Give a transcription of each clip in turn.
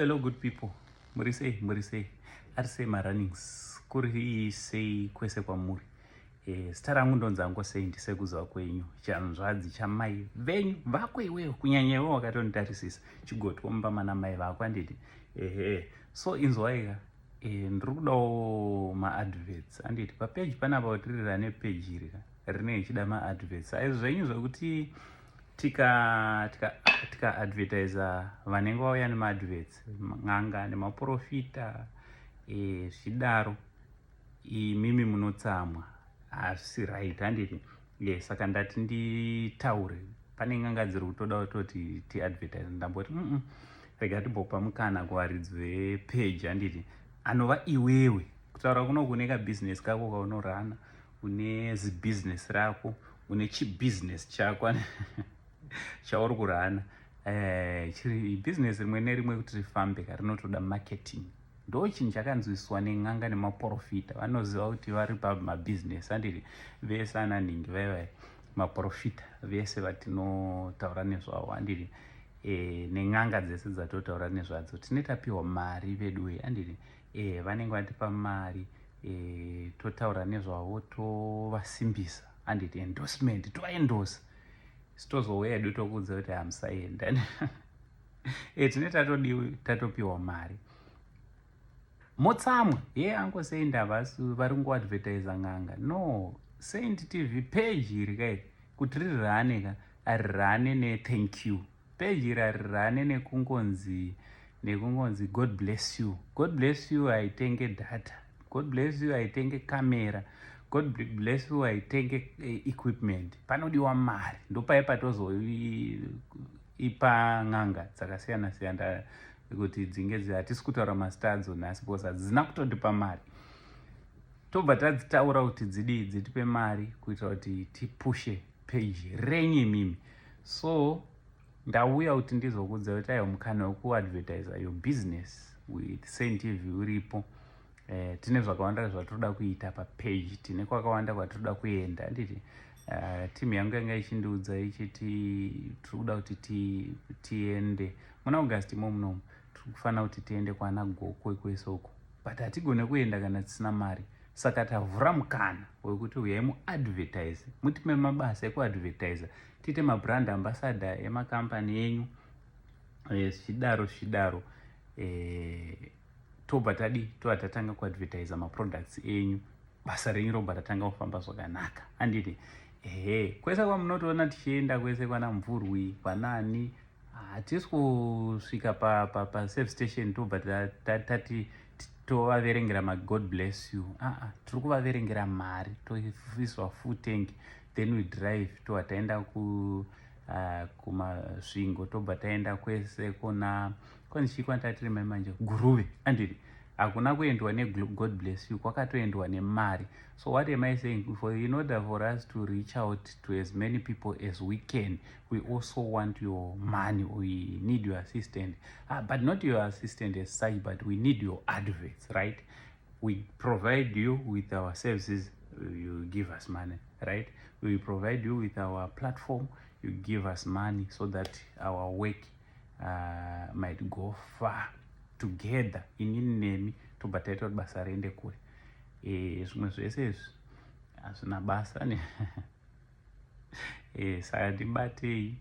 Hello good people, muri sei, muri sei, ari sei marunnings, kuri sei kwese kwamuri? Zita rangu ndonzi Ango sei, ndisekuziva kwenyu, chanzvadzi chamai venyu vako iweyo, kunyanya iwe wakatonitarisisa chigotwa mumba mana mai vako, anditi? Ehe, so inzwaika, ndiri kudawo maadverts, anditi? Papeji panapa kuti rine peji iri rine ichida maadverts. Aizvo zvenyu zvekuti tika advertisa vanenge vauya nemaadverts, n'anga nemaprofita, zvichidaro, imimi munotsamwa, hazvisi right, handiti? Saka ndati nditaure. Pane n'anga dziri kutoda kutoti tiadvertise. Ndamboti, rega timbopa mukana kuvaridzi vepeji, handiti? Anova iwewe. Kutaura kuno kune kabhizinesi kako kaunorana, une zibhizinesi rako, une chibhizinesi chako chauri kurana. Bhizinesi rimwe nerimwe kuti rifambe ka, rinotoda marketing. Ndo chinhu chakanzwiswa nen'anga nemaprofita. Vanoziva kuti vari pamabhizinesi, handiti? Vese ana nhingi vaivai, maprofita vese vatinotaura nezvavo, handiti? Nen'anga dzese dzatotaura nezvadzo, tine tapiwa mari veduwe, handiti? Vanenge vatipa mari, totaura nezvavo, tovasimbisa, handiti? Endorsement, tovaendosa. Sitozouya edu tokuudza kuti hamusaenda. Tine tatodiwi, tatopiwa mari, motsamwa ye Ango Saint havasi vari kungoadvertisa n'anga. No, Saint TV page iri kai, kuti rirane ka, arirane nethank you. Page iri harirane nekungonzi "God bless you". "God bless you" haitenge data. "God bless you" haitenge kamera. "God bless you" haitenge equipment. Panodiwa mari. Ndopai patozoipa n'anga dzakasiyana siyana kuti dzinge. Hatisi kutaura mazita adzo nhasi because hadzina kutotipa mari. Tobva tadzitaura kuti dzidii, dzitipe mari kuitira kuti tipushe page renyu imimi. So ndauya kuti ndizokudza kuti aiwa, mukana wekuadvertisa your business with Saint TV uripo. Tine zvakawanda zvatoda kuita papage, tine kwakawanda kwatinoda kuenda, handiti? Timu yangu yanga ichindiudza ichiti tiri kuda kuti tiende muna August imo munomu. Tiri kufanira kuti tiende kwana Gokwe kwese uko, but hatigone kuenda kana tisina mari. Saka tavhura mukana wekuti uyai muadvertise, mutipe mabasa ekuadvertisa, tiite mabrand ambassador emakambani enyu, zvichidaro zvichidaro. Tobva tadi, tobva tatanga kuadvertisa maproducts enyu, basa renyu robva ratanga kufamba zvakanaka, handiti? Ehe, kwese kwamunotoona tichienda kwese, kwana Mvurwi, kwanani, hatisi kusvika paservice station tobva tati tovaverengera magod bless you. Aa, tiri kuvaverengera mari, toiswa full tank, then we drive, tobva taenda kuMasvingo, tobva taenda kwese kuna kwanzi kwandati mai manje Guruve, anditi? Hakuna kuendwa negod bless you, kwakatoendwa nemari. So what am I saying? For in order for us to reach out to as many people as we can, we also want your money. We need your assistant, but not your assistant as such, but we need your adverts, right? We provide you with our services, you give us money, right? We provide you with our platform, you give us money so that our work might go far. Together, inini nemi, tobva taita kuti basa riende kure. Zvimwe zvese izvi hazvina basa ne. Saka tibatei,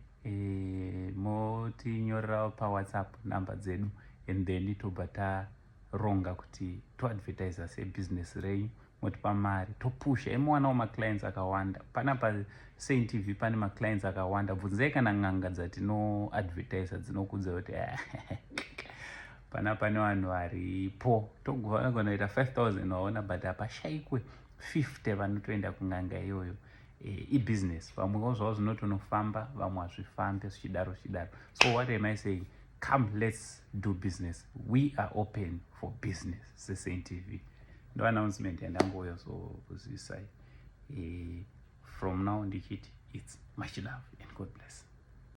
motinyorera paWhatsApp namba dzedu, and then tobva taronga kuti toadvertisa sebusiness renyu, motipa mari, topusha, imuwanawo maclients akawanda. Panapa Saint TV pane maclients akawanda. Bvunzai kana n'anga dzatinoadvertisa, dzinokudza kuti pana pane vanhu varipo. Togona kuita 5000 waona, but hapashayikwe 50 vanotoenda kun'anga iyoyo. Ibusiness. Vamwewo zvavo zvinotonofamba, vamwe hazvifambe, zvichidaro zvichidaro. So what am I saying? Come, let's do business. We are open for business seSaint TV. Ndo announcement yandangouya so kuzivisai. From now ndichiti it's much love and God bless.